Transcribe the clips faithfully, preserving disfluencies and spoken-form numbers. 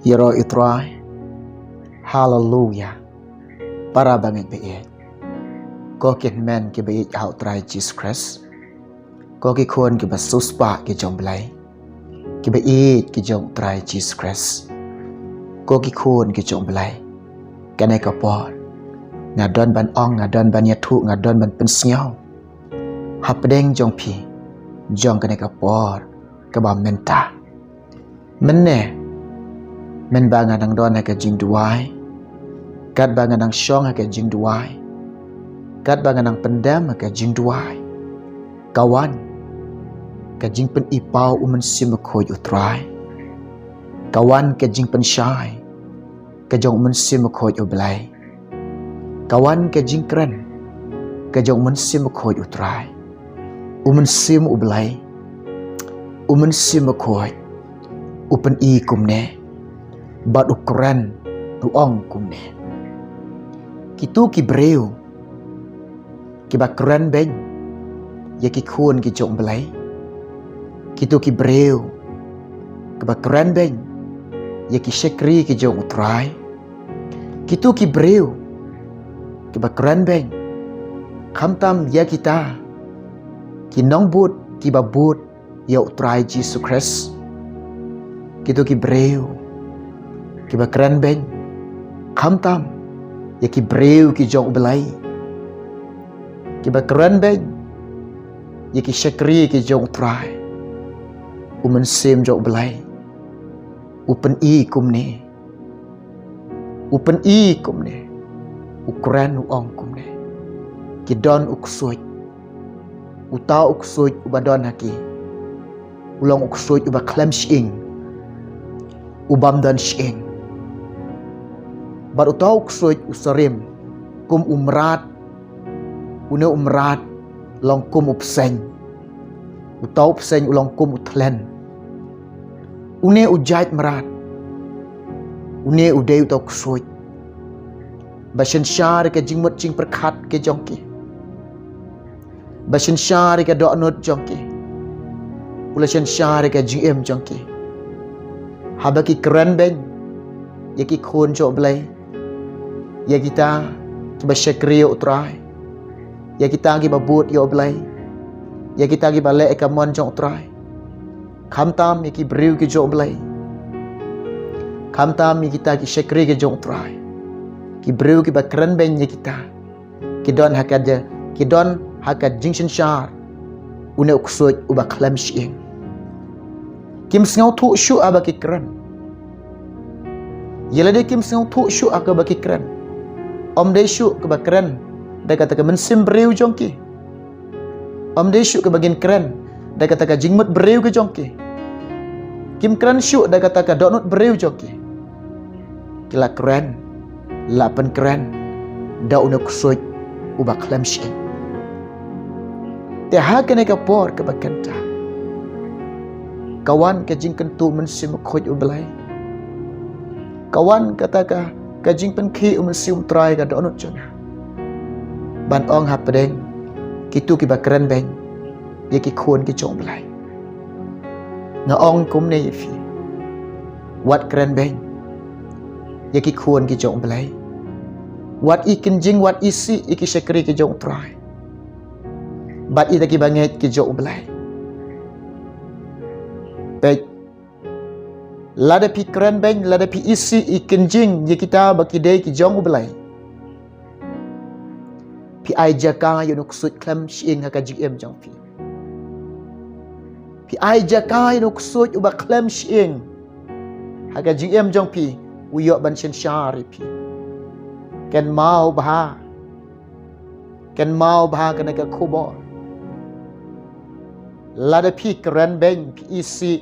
Ïaroh ïa u Trai. Haleluya. Para bangeit ba ïeit, ko ki hynmen kiba ïeit ha u Trai Jisu Khrist, ko ki khun kiba siewspah ki jong u Blei, kiba ïeit ki jong u Trai Jisu Khrist, ko ki khun ki jong u Blei. Kane ka por nga don ban ong, nga don ban ïathuh, nga don ban pynsngew hapdeng jong phi, jong kane ka por kaba mynta. Mynne, mynba nga dang don ha ka jingduwai, katba nga dang shong ha ka jingduwai, katba nga dang pyndem ha ka jingduwai, ka wan ka jingpyni paw U Mynsiem Bakhuid u Trai, ka wan ka jingpynshai ka jong U Mynsiem Bakhuid u Blei, ka wan ka jingkren ka jong U Mynsiem Bakhuid u Trai. U Mynsiem u Blei, U Mynsiem Bakhuid, u pyni kumne, bad u kren, u ong kumne. Kito ki briew kiba kren beiñ ïa ki khun ki jong u Blei, kito ki briew kiba kren beiñ ïa ki shakri ki jong u Trai, kito ki briew kiba kren beiñ khamtam ïa kita ki nongbud kiba bud ïa u Trai Jisu Khrist, kito ki briew kiba kren beiñ khamtam ïa ki briew ki jong u Blei, kiba kren beiñ ïa ki shakri ki jong u Trai. U Mynsiem jong u Blei u pyni kumne, u pyni kumne, u kren, u ong kumne. Ki don u ksuid, uta u ksuid uba don ha ki u long u ksuid uba khlem shyieng, u bym don shyieng. Bad uta u ksuid u sarim kum u mrad, une u mrad long kum u bseiñ, uta u bseiñ u long kum u thlen. Une u jait mrad, une u dei uta u ksuid ba synshar ïa ka jingmut jingpyrkhat ka jong ki, ba synshar ïa ka dohnud jong ki, u la synshar ïa ka jingim jong ki. Haba ki kren beiñ ïa ki khun jong u Blei, ïa kita kiba shakri ïa u Trai, ïa kita kiba bud ïa u Blei, ïa kita kiba leh ïa ka mon jong u Trai, khamtam ïa ki briew ki jong u Blei, khamtam ïa kita ki shakri ki jong u Trai, ki briew kiba kren beiñ ïa kita, ki don ha ka ja-, ki don ha ka jingsynshar une u ksuid uba khlem shyieng. Kim sngewthuh shuh haba ki kren. Ïa lade kim sngewthuh shuh ha kaba ki kren. Ym dei shuh kaba kren da kata ka mynsiem briew jong ki. Ym dei shuh kaba kin kren da kata ka jingmut briew ka jong ki. Kim kren shuh da kata ka dohnud briew jong ki. Ki la kren, la pynkren da une u ksuid uba khlem shyieng. Te ha kane ka por kaba kynta, ka wan ka jingkyntu Mynsiem Bakhuid u Blei, ka wan kata ka, ka jingpynkhih U Mynsiem u Trai ha ka dohnud jong nga ban ong hapdeng kito kiba kren beiñ ïa ki khun ki jong u Blei. Nga ong kumne ïa phi, wat kren beiñ ïa ki khun ki jong u Blei. Wat i kynjing, wat isih ïa ki shakri ki jong u Trai, bad ïa kita kiba ngeit ki jong u Blei. Peit, lada phi kren beiñ, lada phi isih, i kynjing ïa kita ba ki dei ki jong u Blei, phi ai jaka ïa une u ksuid khlem shyieng ha ka jingim jong phi. Phi ai jaka ïa une u ksuid uba khlem shyieng ha ka jingim jong phi, u ïoh ban synshar ïa phi. Kynmaw bha, kynmaw bha kane ka khubor. Lada phi kren beiñ, phi isih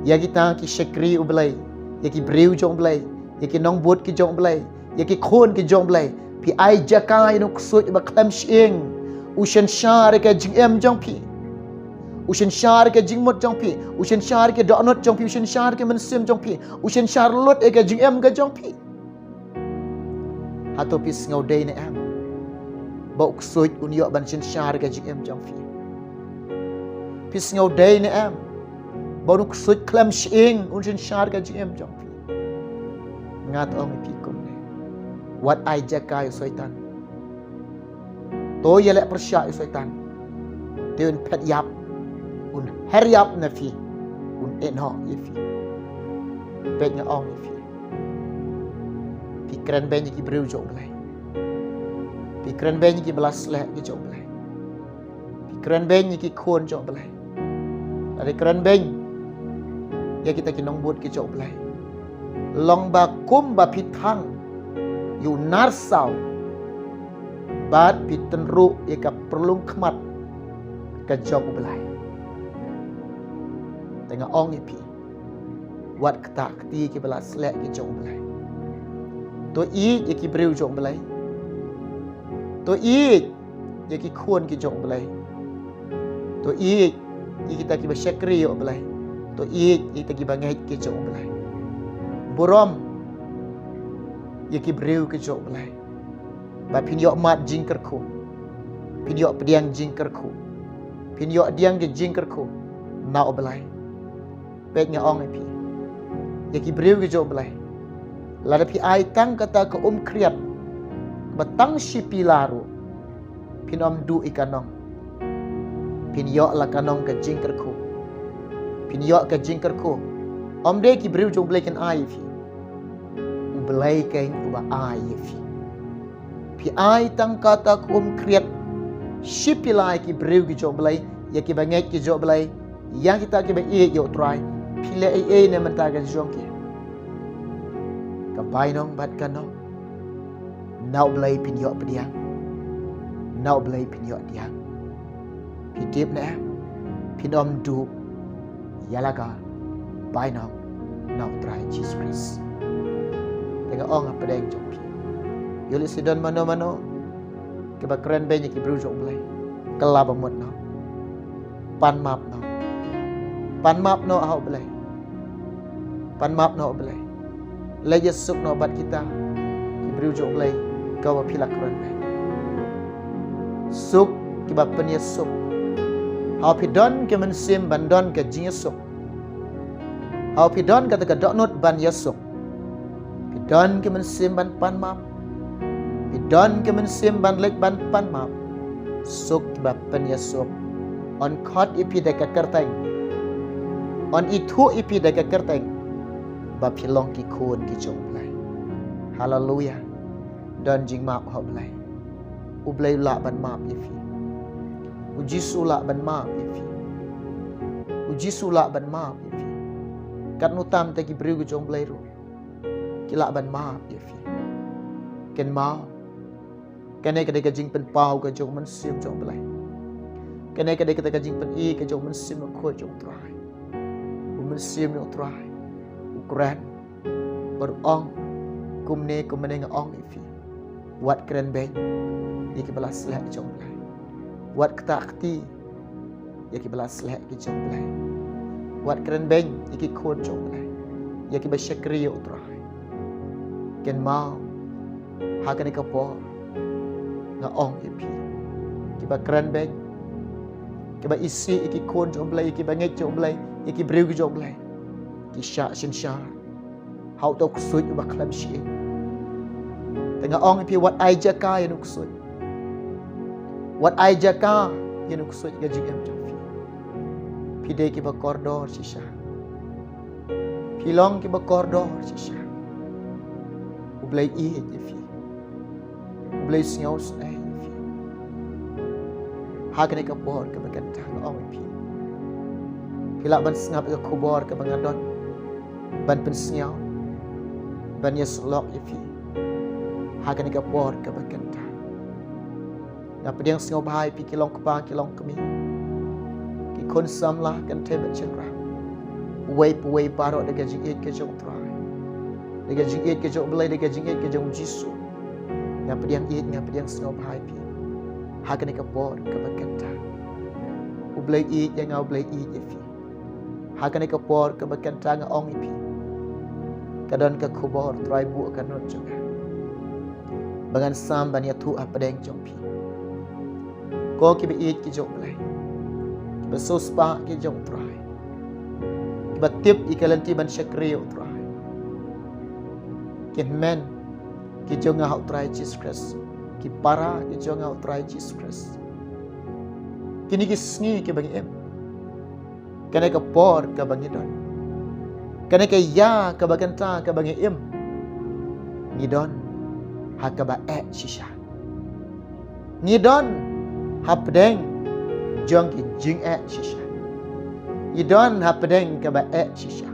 ïa kita ki shakri u Blei, ïa ki briew jong u Blei, ïa ki nongbud ki jong u Blei, ïa ki khun ki jong u Blei, phi ai jaka ïa une u ksuid uba khlem shyieng, u synshar ïa ka jingim jong phi, u synshar ïa ka jingmut jong phi, u synshar ïa ka dohnud jong phi, u synshar ïa ka mynsiem jong phi, u synshar lut ïa ka jingim ka jong phi. Hato phi sngewdei ne em ba u ksuid un ïoh ban synshar ïa ka jingim jong phi? Phi sngewdei ne em ba une u ksuid khlem shyieng un synshar ïa ka jingim jong phi? Nga te ong ïa phi kumne. Wat ai jaka ïa u Soitan. To ïaleh pyrshah ïa u Soitan. Te un phet ïap. Un her ïap na phi. Un ïehnoh ïa phi. Peit nga ong ïa phi. Phi kren beiñ ïa ki briew jong u Blei. Phi kren beiñ ïa ki ba la sleh ki jong u Blei. Phi kren beiñ ïa ki khun jong u Blei. Lada kren beiñ ïa kita ki nongbud ki jong u Blei. Long ba kum ba phi thang ïa u narsaw. Bad phi tynruh ïa ka pyrlung khmat ka jong u Blei. Te nga ong ïa phi. Wat kata kti ki ba la sleh ki jong u Blei. To ïeit ïa ki briew jong u Blei. To ïeit ïa ki khun ki jong u Blei. To ïeit ïa kita ki ba shakri ïa u Blei. To ïeit ïa kita ki ba ngeit ki jong u Blei. Burom ïa ki briew ki jong u Blei. Ba phin ïoh mad jingkyrkhu. Phin ïoh pdiang jingkyrkhu. Phin ïoh pdiang ki jingkyrkhu na u Blei. Peit nga ong ïa phi. Ïa ki briew ki jong u Blei. Lada phi ai tang kata ka um khriat. Ba tang shi pila ruh. Phin ym duh ïa ka nong. Phin ïoh la ka nong ka jingkyrkhu. Phin ïoh ka jingkyrkhu. Ym dei ki briew jong u Blei kin ai ïa phi. U Blei keiñ uba ai ïa phi. Phi ai tang kata ka um khriat. Shi pila ïa ki briew ki jong u Blei, ïa ki ba ngeit ki jong u Blei, ïa kita ki ba ïeit ïa u Trai. Phi leh ei ei ne mynta ka jong ki. Ka bainong bad ka nong. Na u Blei phin ïoh pdiang. Na u Blei phin ïoh pdiang. Phi tip ne em? Phin ym duh ïa la ka bainong na u Trai Jisu Khrist. Te nga ong ha pdeng jong phi. Ïoh lehse don mano mano ki ba kren beiñ ïa ki briew jong u Blei. Kylla ba mut noh. Pan map noh. Pan map noh ha u Blei. Pan map noh u Blei. Leit ïasuk noh bad kita ki briew jong u Blei. Kaba phi la kren beiñ. Suk ki ba pynïasuk. Haba phi don ki mynsiem ban don ka jingïasuk. Haba phi don kata ka dohnud ban ïasuk. Phi don ki mynsiem ban pan map. Phi don ki mynsiem ban leit ban pan map. Suk ki ba pynïasuk. Yn khot ïa phi da ka kyrteng. Yn ithuh ïa phi da ka kyrteng. Ba phi long ki khun ki jong u Blei. Haleluya. Don jingmap ha u Blei. U Blei u lah ban map ïa phi. U Jisu u lah ban map ïa phi. U Jisu u lah ban map ïa phi. Katno tam te ki briew ki jong u Blei ruh. Ki lah ban map ïa phi. Kynmaw. Kane ka dei ka jingpynpaw ka jong u Mynsiem jong u Blei. Kane ka dei kata ka jingpyni ka jong u Mynsiem Bakhuid jong u Trai. U Mynsiem jong u Trai. U kren. Bad u ong. Kumne kumne nga ong ïa phi. Wat kren beiñ ïa ki ba la sleh jong u Blei. Wat ktah kti ïa ki ba la sleh ki jong u Blei. Wat kren beiñ ïa ki khun jong u Blei. Ïa ki ba shakri ïa u Trai. Kynmaw ha kane ka por nga ong ïa phi. Ki ba kren beiñ, ki ba isih ïa ki khun jong u Blei, ïa ki ba ngeit jong u Blei, ïa ki briew ki jong u Blei. Ki shah synshar ha uto u ksuid uba khlem shyieng. Te nga ong ïa phi wat ai jaka ïa u ksuid. Wat ai jaka ïa u ksuid ka jingim jong phi. Phi dei ki ba kordor shisha. Phi long ki ba kordor shisha. U Blei ïeit ïa phi. U Blei sngew sngewsih ïa phi. Ha kane ka por ka ba kynta nga ong ïa phi. Phi lah ban sngap ïa ka khubor ka ba nga don. Ban pynsngew. Ban ïasyllok ïa phi. Ha kane ka por ka ba kynta. Nga pdiang sngewbha ïa phi ki long kpa ki long kmie. Ki khun samla kynthei bad shynrang. Uwei pa uwei baroh da ka jingïeit ka jong u Trai. Da ka jingïeit ka jong u Blei, da ka jingïeit ka jong u Jisu. Nga pdiang ïeit, nga pdiang sngewbha ïa phi. Ha kane ka por ka ba kynta. U Blei ïeit ïa nga, u Blei ïeit ïa phi. Ha kane ka por ka ba kynta nga ong ïa phi. Ka don ka khubor Trai buh ka nud jong nga. Ba ngan sam ban ïathuh ha pdeng jong phi. Ko ki ba ïeit ki jong u Blei. Ki ba sngewspah ki jong u Trai. Ki ba tip ïa ka lynti ban shakri ïa u Trai. Ki hynmen ki jong nga ha U Trai Jisu Khrist, ki para ki jong nga ha U Trai Jisu Khrist, kine ki sngi kiba ngi im, kane ka por kaba ngi don, kane ka ïa kaba kynta kaba ngi im, ngi don ha kaba eh shisha. Ngi don hapdeng jong ki jingeh shisha. Ngi don hapdeng kaba eh shisha.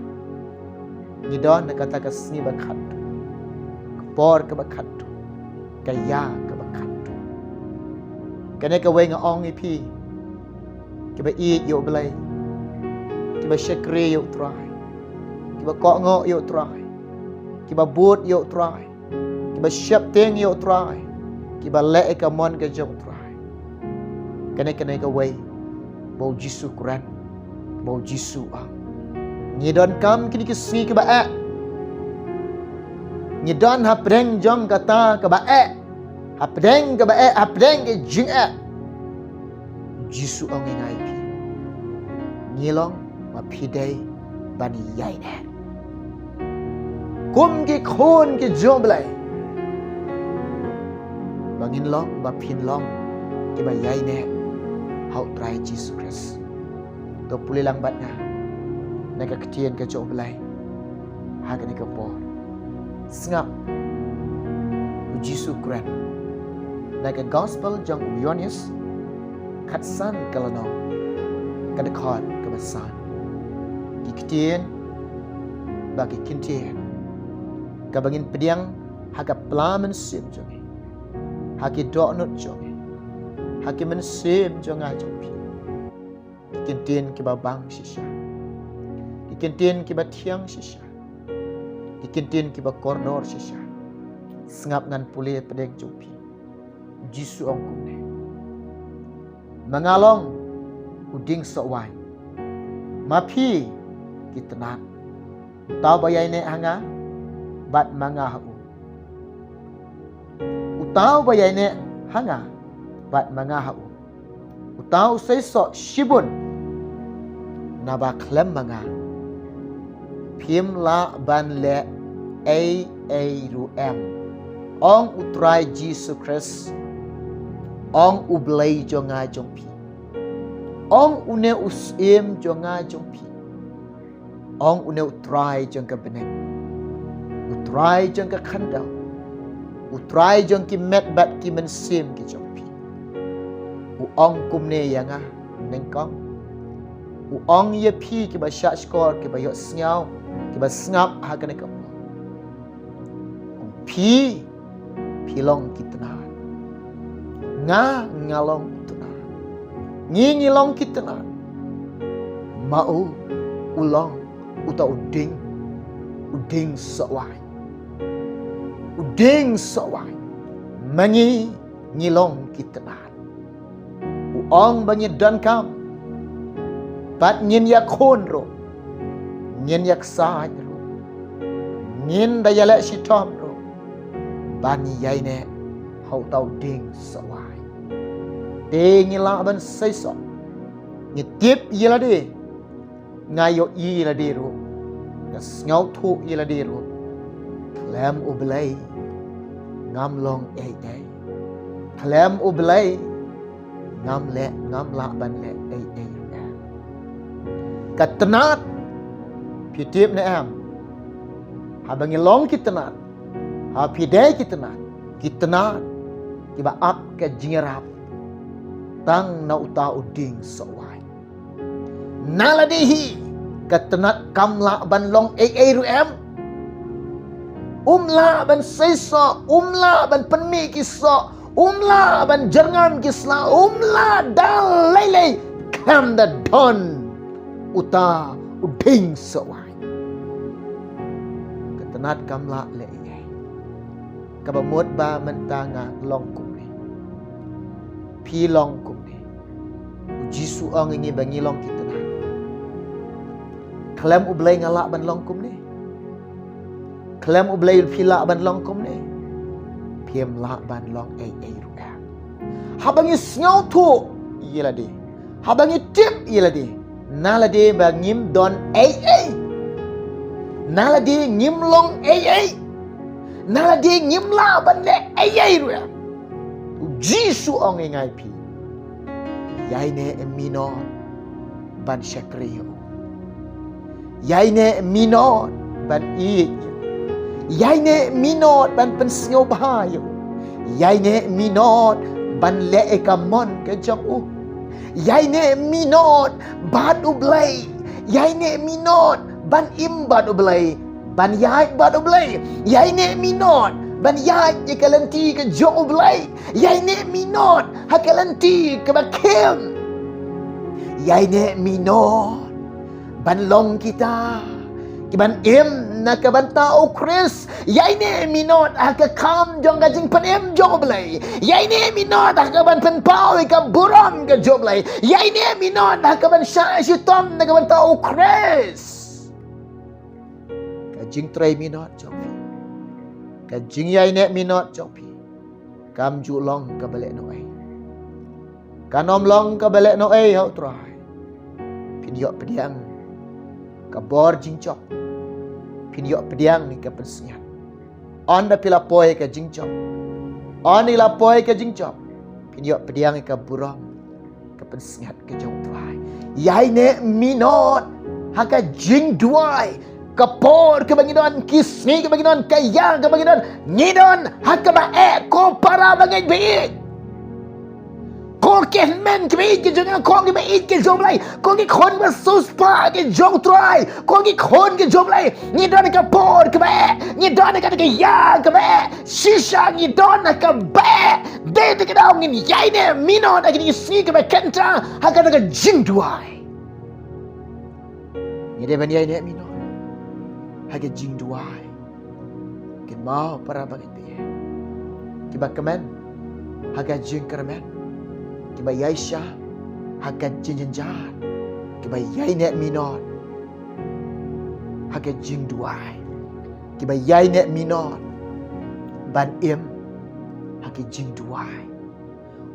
Ngi don ha kata ka sngi ba khatduh, ka por kaba khatduh, ka ïa kaba khatduh. Kane kawei nga ong ïa phi kiba ïeit ïa U Blei, kiba shakri ïa U Trai, kiba kohnguh ïa U Trai, kiba bud ïa U Trai, kiba sheptieng ïa U Trai, kiba leh ïa ka mon ka jong U Trai. Kane, kane kawei ba U Jisu kren, ba U Jisu ong. Ngi donkam kine ki sngi kiba eh. Ngi don hapdeng jong kata kaba eh, hapdeng kaba eh, hapdeng ki jingeh. U Jisu ong ïa nga ïa phi, ngi long ba phi dei ban ïaineh kum ki khun ki jong U Blei, ba ngin long, ba phin long kiba ïaineh ha U Trai Jisu Khrist. To pule lang bad nga na ka ktien ka jong U Blei ha kane ka por. Sngap U Jisu kren na ka Gospel jong u Ïoannis, khatsan ka lynnong, ka dkhot kaba san. Ki ktien ba ki ktien kaba ngin pdiang ha ka pla mynsiem jong ngi, ha ki dohnud jong ngi, ha ki mynsiem jong nga jong phi. Ki ktien kiba bang shisha, ki ktien kiba thiang shisha, ki ktien kiba kordor shisha. Sngap, ngan pule pdeng jong phi. U Jisu ong kumne: Ma nga long u dieng soh waiñ, ma phi ki tnat. Uta uba ïaineh ha nga bad ma nga ha u, uta uba ïaineh ha nga bad ma nga ha u, uta u seisoh shibun, naba khlem ma nga phim lah ban leh ei ei ruh em, ong U Trai Jisu Khrist, ong U Blei jong nga jong phi, ong une u Syiem jong nga jong phi, ong une U Trai jong ka bneng, U Trai jong ka khyndew, U Trai jong ki met bad ki mynsiem ki jong phi. U ong kumne ïa nga nyngkong, u ong ïa phi kiba shahshkor, kiba ïohsngew, kiba sngap ha kane ka por. Phi, phi long ki tnat. Nga, nga long u tnat. Ngi, ngi long ki tnat. Ma u, u long uta u dieng, u dieng soh waiñ, u dieng soh waiñ. Ma ngi, ngi long ki tnat. U ong ba ngin donkam, bad ngin ïakhun ruh, ngin ïaksaid ruh, ngin da ïaleh shitom ruh ban ïaineh ha uta u dieng soh waiñ. Te ngi lah ban seisoh, ngi tip ïa lade, nga ïohi ïa lade ruh, nga sngewthuh ïa lade ruh. Khlem U Blei ngam long ei ei. Khlem U Blei ngam leh, ngam lah ban leh ei ei ruh em. Ka tnat, phi tip ne em? Haba ngi long ki tnat, haba phi dei ki tnat, ki tnat kiba ap ka jingïarap tang na uta u dieng soh waiñ. Na lade hi, ka tnat kam lah ban long ei ei ruh em. Um lah ban seisoh, um lah ban pynmih ki soh, um lah ban jyrngam ki sla, um lah da lei lei, khlem da don uta u dieng soh waiñ. Ka tnat kam lah leh ei ei. Kaba mut ba mynta nga long kumne, phi long kumne. U Jisu ong ïa ngi ba ngi long ki tnat. Khlem U Blei nga lah ban long kumne? Khlem U Blei phi lah ban long kumne? Phim lah ban long ei ei ruh em. Haba ngi sngewthuh ïa lade, haba ngi tip ïa lade, na lade ba ngim don ei ei, na lade ngim long ei ei, Na lade ngim lah ban leh ei ei ruh em. U Jisu ong ïa nga ïa phi, ïaineh minot ban shakri ïa u. Ïaineh minot ban ïeit ïa u. Ïaineh minot ban pynsngewbha ïa u. Ïaineh minot ban leh ïa ka mon ka jong u. Ïaineh minot bad U Blei. Ïaineh minot ban im bad U Blei, ban ïaid bad U Blei. Ïaineh minot ban ïaid ïa ka lynti ka jong U Blei. Ïaineh minot ha ka lynti kaba khim. Ïaineh minot ban long kita kiban im na ka bynta U Khrist. Ïaineh minot ha ka kam jong ka jingpynim jong U Blei. Ïaineh minot ha kaban pynpaw ïa ka burom ka jong U Blei. Ïaineh minot ha kaban shah shitom na ka bynta U Khrist. Ka jingtrei minot jong phi, ka jingïaineh minot jong phi, kam ju long kaba lehnohei. Kan ym long kaba lehnohei ha U Trai. Phin ïoh pdiang ka bor jingjop. Phin ïoh pdiang ïa ka pynsngiat. Ynda phi la poi ïa ka jingjop, ynda phi la poi ïa ka jingjop, phin ïoh pdiang ïa ka burom, ka pynsngiat ka jong U Trai. Ïaineh minot ha ka jingduwai. Ka por kaba ngi don, ki sngi kaba ngi don, ka ïa kaba ngi don, ngi don ha kaba eh, ko para bangeit baieit. Ko ki hynmen kiba ïeit ki jong nga, ko kiba ïeit ki jong U Blei, ko ki khun ba siewspah ki jong U Trai, ko ki khun ki jong U Blei. Ngi don ha ka por kaba eh, ngi don ha ka, ka ïa kaba eh. Shisha ngi don ha kaba eh. Dei te ka daw ngin ïaineh minot ha kine ki sngi kiba kynta ha kata ka jingduwai. Ngi dei ban ïaineh minot ha ka jingduwai. Kynmaw para bangeit baieit, kiba kmen ha ka jingkyrmen, kiba ïaishah ha ka jingjynjar, kiba ïaineh minot ha ka jingduwai, kiba ïaineh minot ban im ha ka jingduwai.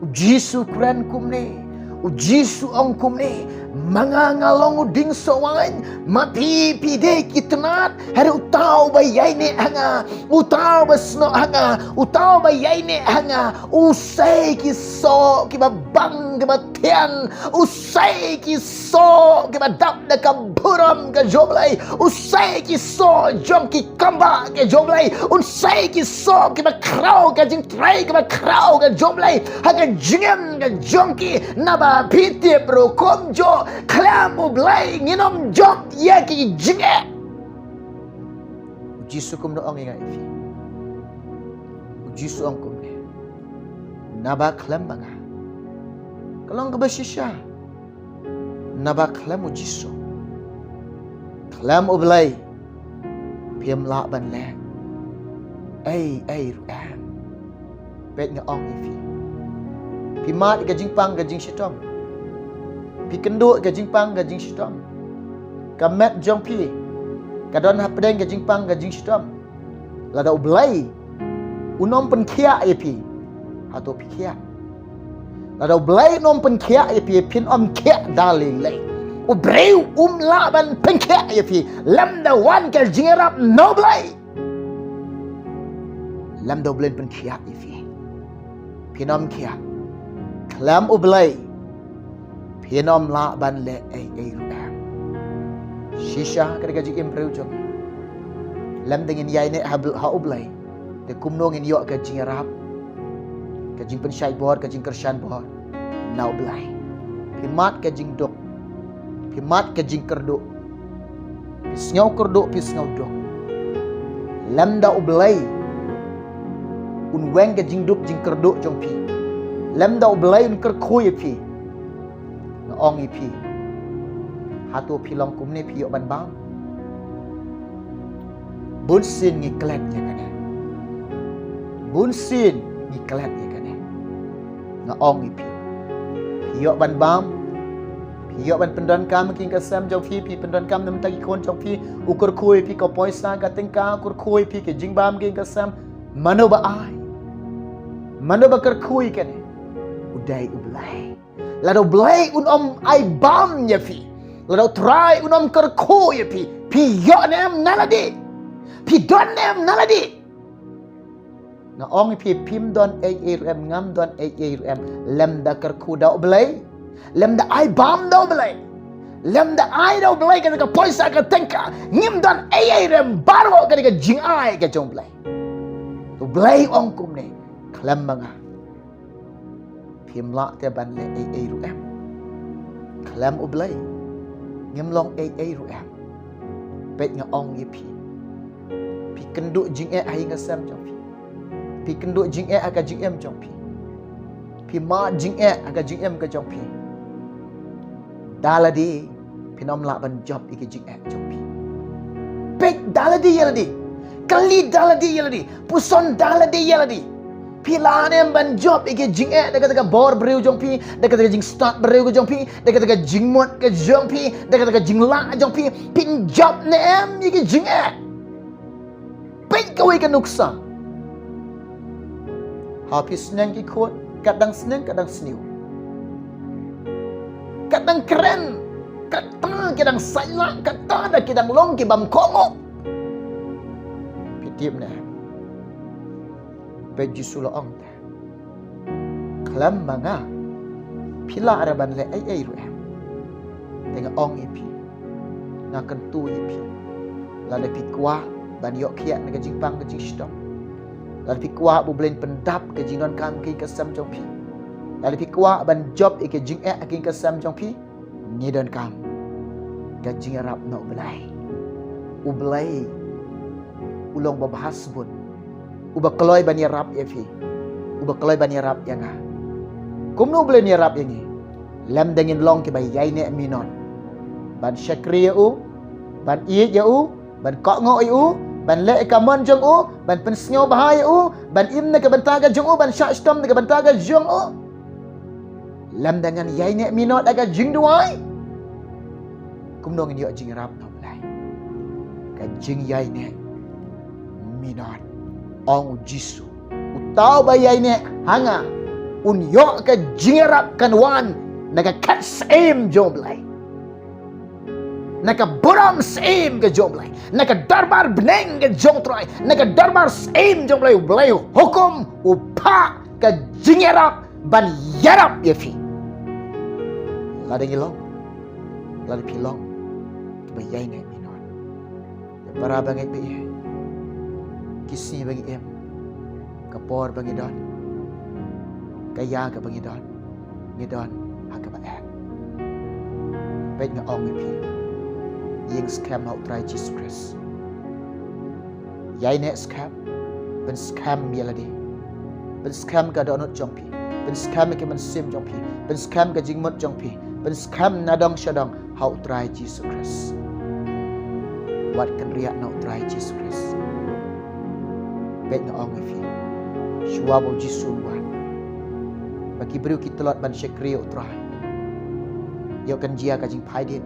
U Jisu kren kumne. U Jisu ong kumne, ma nga nga long u dieng soh waiñ, ma phi phi dei ki tnat. Hynrei uta uba ïaineh ha nga, uta uba snoh ha nga, uta uba ïaineh ha nga, u sei ki soh kiba bang kiba thiang, u sei ki soh kiba dap da ka burom ka jong U Blei, u sei ki soh jong ki kambah ka jong U Blei, un sei ki soh kiba khraw ka jingtrei kaba khraw ka jong U Blei ha ka jingim ka jong ki. Naba phi tip ruh kumjuh, khlem U Blei ngin ym jop ïa ki jingeh. U Jisu kumno ong ïa nga ïa phi? U Jisu ong kumne, naba khlem ma nga. Ka long kaba shisha. Naba khlem U Jisu, khlem U Blei, phim lah ban leh ei ei ruh em. Peit nga ong ïa phi, phi mad ka jingpang ka jingshitom, phi kynduh ka jingpang ka jingshitom. Ka met jong phi ka don hapdeng ka jingpang ka jingshitom. Lada U Blei un ym pynkhiah ïa phi, hato phi khiah? Lada U Blei un ym pynkhiah ïa phi, phin ym khiah da lei lei. U briew um lah ban pynkhiah ïa phi lymda wan ka jingïarap na U Blei. Lymda U Blei un pynkhiah ïa phi, phin ym khiah. Khlem U Blei phin ym lah ban leh ei ei ruh em. Shisha ka dei ka jingim briew jong ngi. Lymda ngin ïaineh ha bl- ha U Blei, te kumno ngin ïoh ka jingïarap, ka jingpynshait bor, ka jingkyrshan bor na U Blei? Phi mad ka jingduk, phi mad ka jingkyrduh, phi sngew kyrduh, phi sngew duk. Lymda U Blei un weng ka jingduk jingkyrduh jong phi, lymda U Blei un kyrkhu ïa phi, nga ong ïa phi, hato phi long kumne, phi ïoh ban bam? Bunsien ngi klet ïa kane. Bunsien ngi klet ïa kane. Nga ong ïa phi, phi ïoh ban bam? Phi ïoh ban pyndonkam ïa ki ïing ki sem jong phi? Phi pyndonkam na ka bynta ki khun jong phi? U kyrkhu ïa phi ka poisa ka tyngka, u kyrkhu ïa phi ka jingbam ki ïing ki sem. Mano ba ai? Mano ba kyrkhu ïa kane? U dei U Blei. Lada U Blei un ym ai bam ïa phi, lada U Trai un ym kyrkhu ïa phi, phi ïoh ne em na lade? Phi don ne em na lade? Nga ong ïa phi, phim don ei ei ruh em, ngam don ei ei ruh em, lymda kyrkhu da U Blei, lymda ai bam da U Blei, lymda ai da U Blei kata ka poisa ka tyngka, ngim don ei ei ruh em baroh, kata ka jingai ka jong U Blei. U Blei ong kumne, khlem ma nga phim lah te ban leh ei ei ruh em. Khlem U Blei ngim long ei ei ruh em. Peit nga ong ïa phi, phi kynduh jingeh ha ïing ha sem jong phi. Phi kynduh jingeh ha ka jingim jong phi. Phi mad jingeh ha ka jingim ka jong phi. Da lade phin ym lah ban jop ïa ki jingeh jong phi. Peit da lade ïa lade. Kylli da lade ïa lade. Puson da lade ïa lade. Phi lah ne em ban jop ïa ki jingeh da kata ka bor briew jong phi, da kata ka jingstad briew ka jong phi, da kata ka jingmut ka jong phi, da kata ka jinglah jong phi? Phin jop ne em ïa ki jingeh? Peit kawei ka nuksa. Ha phi sneng ki khun, kat dang sneng, kat dang sniew, kat dang kren, kata ki dang saitlah, kata da ki dang long ki bym kohnguh. Phi tip ne? Peit Jisu la ong te, khlem ma nga phi lah ruh ban leh ei ei ruh em. Te nga ong ïa phi, nga kyntu ïa phi, lada phi kwah ban ïoh khiah na ka jingpang ka jingshitom, lada phi kwah ba U Blei un pyndap ka jingdonkam ka ïing ka sem jong phi, lada phi kwah ban jop ïa ka jingeh ka ïing ka sem jong phi, ngi donkam ka jingïarap na U Blei. U Blei u long ba bha sbun, uba kloi ban ïarap ïa phi, uba kloi ban ïarap ïa nga. Kumno U Blei un ïarap ïa ngi? Lymda ngin long kiba ïaineh minot ban shakri ïa u, ban ïeit ïa u, ban kohnguh ïa u, ban leh ïa ka mon jong u, ban pynsngewbha ïa u, ban im na ka bynta ka jong u, ban shah shitom na ka bynta ka jong u. Lymda ngan ïaineh minot ha ka jingduwai, kumno ngin ïoh jingïarap na U Blei? Ka jingïaineh minot. Ong U Jisu, uta uba ïaineh ha nga un ïoh ka jingïarap kan wan na ka khet syiem jong U Blei, na ka burom syiem ka jong U Blei, na ka dorbar bneng ka jong U Trai, na ka dorbar syiem jong U Blei. U Blei u hukum, u phah ka jingïarap ban ïarap ïa phi. Lada ngi long, lada phi long kiba ïaineh minot. Te para ba ngeit ba ïeit, ki sngi ba ngi im, ka por ba ngi don, ka ïa kaba ngi don, ngi don ha kaba eh. Peit nga ong ïa phi, ïeng skhem ha U Trai Jisu Khrist. Ïaineh skhem, pynskhem ïa lade, pynskhem ka dohnud jong phi, pynskhem ïa ki mynsiem jong phi, pynskhem ka jingmut jong phi, pynskhem na dong sha dong ha U Trai Jisu Khrist. Wat kynriah na U Trai Jisu Khrist. Peit nga ong ïa phi, shuwa ba U Jisu un wan, ba ki briew ki tlot ban shakri ïa U Trai, ïoh kan jia ka jingphaidien.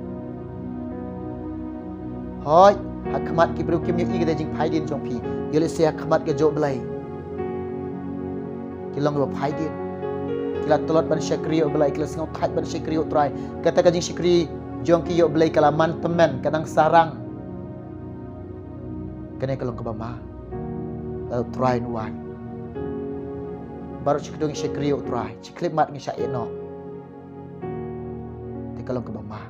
Hooid, ha khmat ki briew kim ïohi ka jingphaidien jong phi, ïoh lehse ha khmat ka jong U Blei ki long kiba phaidien. Ki la tlot ban shakri ïa U Blei, ki la sngewthait ban shakri ïa U Trai. Kata ka jingshakri jong ki ïa U Blei ka la man tymmen, ka dang sarang. Kane ka long kaba ma. Lada U Trai un wan, baroh shi kyndoh ngi shakri ïa U Trai, shi khyllipmat ngi shah ïehnoh, te ka long kaba ma.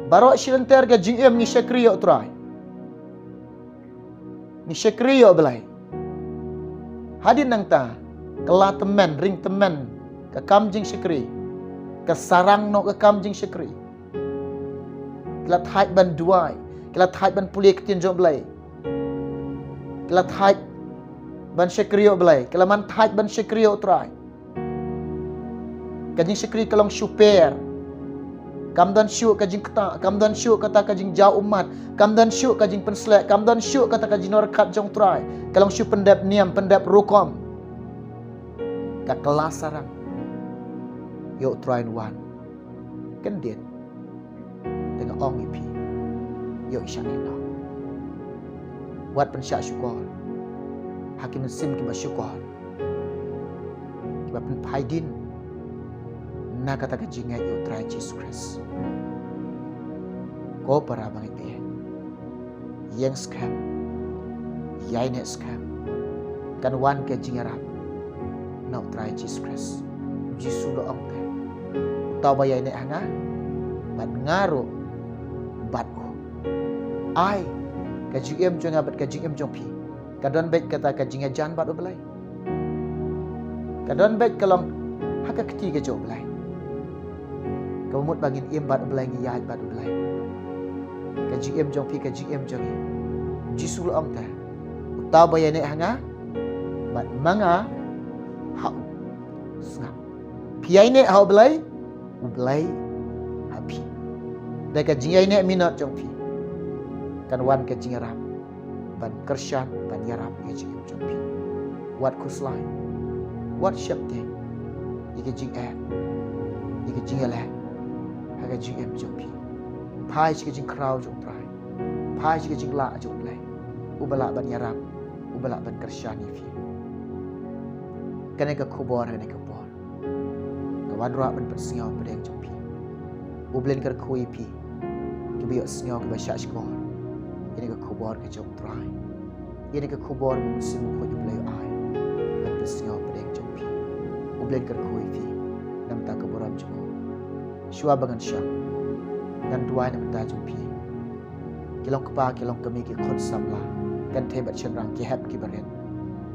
Baroh shi lynter ka jingim ngi shakri ïa U Trai, ngi shakri ïa U Blei. Hadien nangta ka la tymmen, ring tymmen ka kam jingshakri, ka sarang noh ka kam jingshakri. Ki la thait ban duwai, ki la thait ban pule ka ktien jong U Blei, ki la thait ban shakri ïa U Blei, ki la man thait ban shakri ïa U Trai. Ka jingshakri ka long shu per. Kam don shuh ka jingktah, kam don shuh kata ka jingjaw ummat, kam don shuh ka jingpynsleh, kam don shuh kata ka jingnohkyrkhat jong U Trai. Ka long shu pyndep niam, pyndep rukom. Ka kylla sarang ïa U Trai un wan. Kyndit, te nga ong ïa phi, ïoh shah ïehnoh. Wat pynshah shukor ha ki mynsiem kiba shukor, kiba pynphaidien na kata ka jingngeit ïa U Trai Jisu Khrist. Ko para ba ngeit ba ïeit, ïeng skhem, ïaineh skhem, kan wan ka jingïarap na u Trai Jisu Khrist. Jisu u la ong te, uta uba ïaineh ha nga, bad nga ruh bad u. Ai, ka jingim jong nga bad ka jingim jong phi ka don beit kata ka jingïajan bad U Blei. Ka don beit ka long ha ka kti ka jong U Blei. Kaba mut ba ngin im bad U Blei, ngi ïaid bad U Blei. Ka jingim jong phi, ka jingim jong ngi. Jisu u la ong te, uta uba ïaineh ha nga, bad ma nga ha u. Sngap. Phi ïaineh ha U Blei, U Blei ha phi. Da ka jingïaineh minot jong phi, kan wan ka jingïarap ban kyrshan, ban ïarap ïa ka jingim jong phi. Wat khuslai, wat sheptieng ïa ka jingeh, ïa ka jingïaleh ha ka jingim jong phi. Phai sha ka jingkhraw jong U Trai. Phai sha ka jinglah jong U Blei, uba lah ban ïarap, uba lah ban kyrshan ïa phi. Kane ka khubor, kane ka por, nga wanrah ban pynsngew pdeng jong phi. U Blei un kyrkhu ïa phi kiba ïohsngew, kiba shahshkor ïa kane ka khubor ka jong U Trai, ïa kane ka khubor ba u Mynsiem Bakhuid U Blei u ai ban pynsngew pdeng jong phi. U Blei un kyrkhu ïa phi na ka bynta ka burom jong u. Shuwa ba ngan shong, ngan duwai na ka bynta jong phi, ki long kpa, ki long kmie, ki khun samla, kynthei bad shynrang, ki hep, ki barit,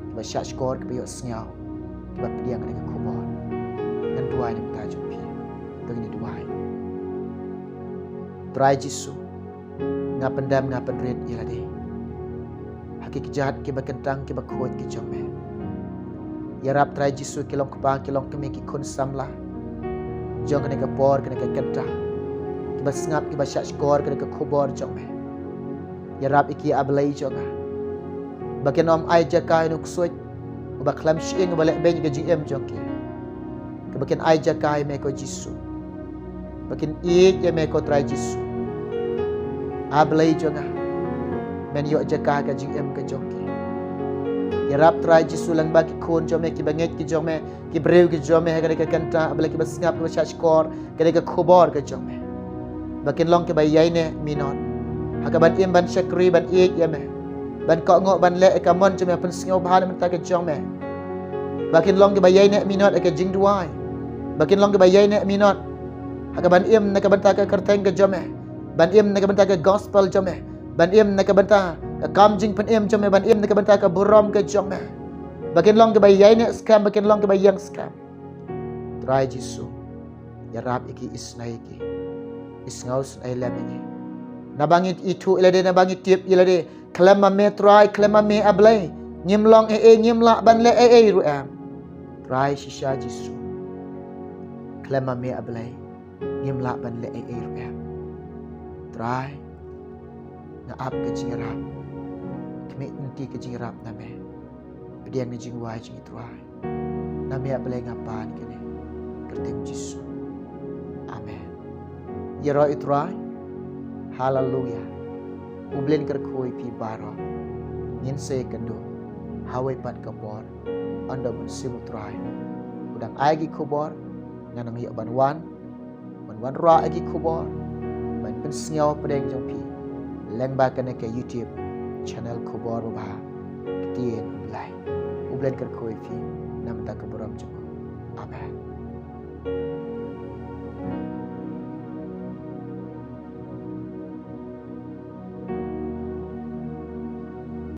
kiba shahshkor, kiba ïohsngew, kiba pdiang ïa kane ka khubor. Ngan duwai na ka bynta jong phi. To ngin ïa duwai. Trai Jisu, nga pyndem, nga pynrit ïa lade ha ki kjat kiba kyntang, kiba khuid ki jong me. Ïarap Trai Jisu ki long kpa, ki long kmie, ki khun samla jong kane ka por, kane ka kynta, kiba sngap, kiba shahshkor kane ka khubor jong me. Ïarap ïa ki, A Blei jong nga, ba kin ym ai jaka ïa u ksuid uba khlem shyieng, uba leh beiñ ïa ka jingim jong ki. Kaba kin ai jaka ïa me ko Jisu, ba kin ïeit ïa me ko Trai Jisu. A Blei jong nga, men ïoh jaka ha ka jingim ka jong ki. Ïarap Trai Jisu lyngba ki khun jong me, kiba ngeit ki jong me, ki briew ki jong me ha kane ka kynta, A Blei, kiba sngap, kiba shahshkor kane ka khubor ka jong me, ba kin long kiba ïaineh minot ha kaban im, ban shakri, ban ïeit ïa me, ban kohnguh, ban leh ïa ka mon jong me, pynsngewbha na ka bynta ka jong me. Ba kin long kiba ïaineh minot ha ka jingduwai. Ba kin long kiba ïaineh minot ha kaban im na ka bynta ka kyrteng ka jong me, ban im na ka bynta ka gospel jong me, ban im na ka bynta ka kam jingpynim jong me, ban im na ka bynta ka burom ka jong me. Ba kin long kiba ïaineh skhem, ba kin long kiba ïeng skhem. Trai Jisu, ïarap ïa ki, isynei ïa ki, isngew isynei lem ïa ki. Naba ngi ithuh ïa lade, naba ngi tip ïa lade, khlem ma me Trai, khlem ma me A Blei, ngim long ei ei, ngim lah ban leh ei ei ruh em. Trai shisha Jisu, khlem ma me A Blei, ngim lah ban leh ei ei ruh em. Trai, nga ap ka jingïarap, khmih lynti ka jingïarap na me. Pdiang na jingduwai jong ngi Trai. Na me A Blei nga pan kane, kyrteng Jisu. Amen. Ïaroh ïa u Trai. Haleluya. U Blei un kyrkhu ïa phi baroh. Ngin sa ïakynduh ha kawei pat ka por, ynda u Mynsiem u Trai u dang ai ki khubor. Ngan nang ïoh ban wan, ban wanrah ïa ki khubor, ban pynsngew pdeng jong phi lyngba kane ka YouTube channel Khubor Babha Ktien U Blei. U Blei un kyrkhu ïa phi na ka bynta ka burom jong u. Amen.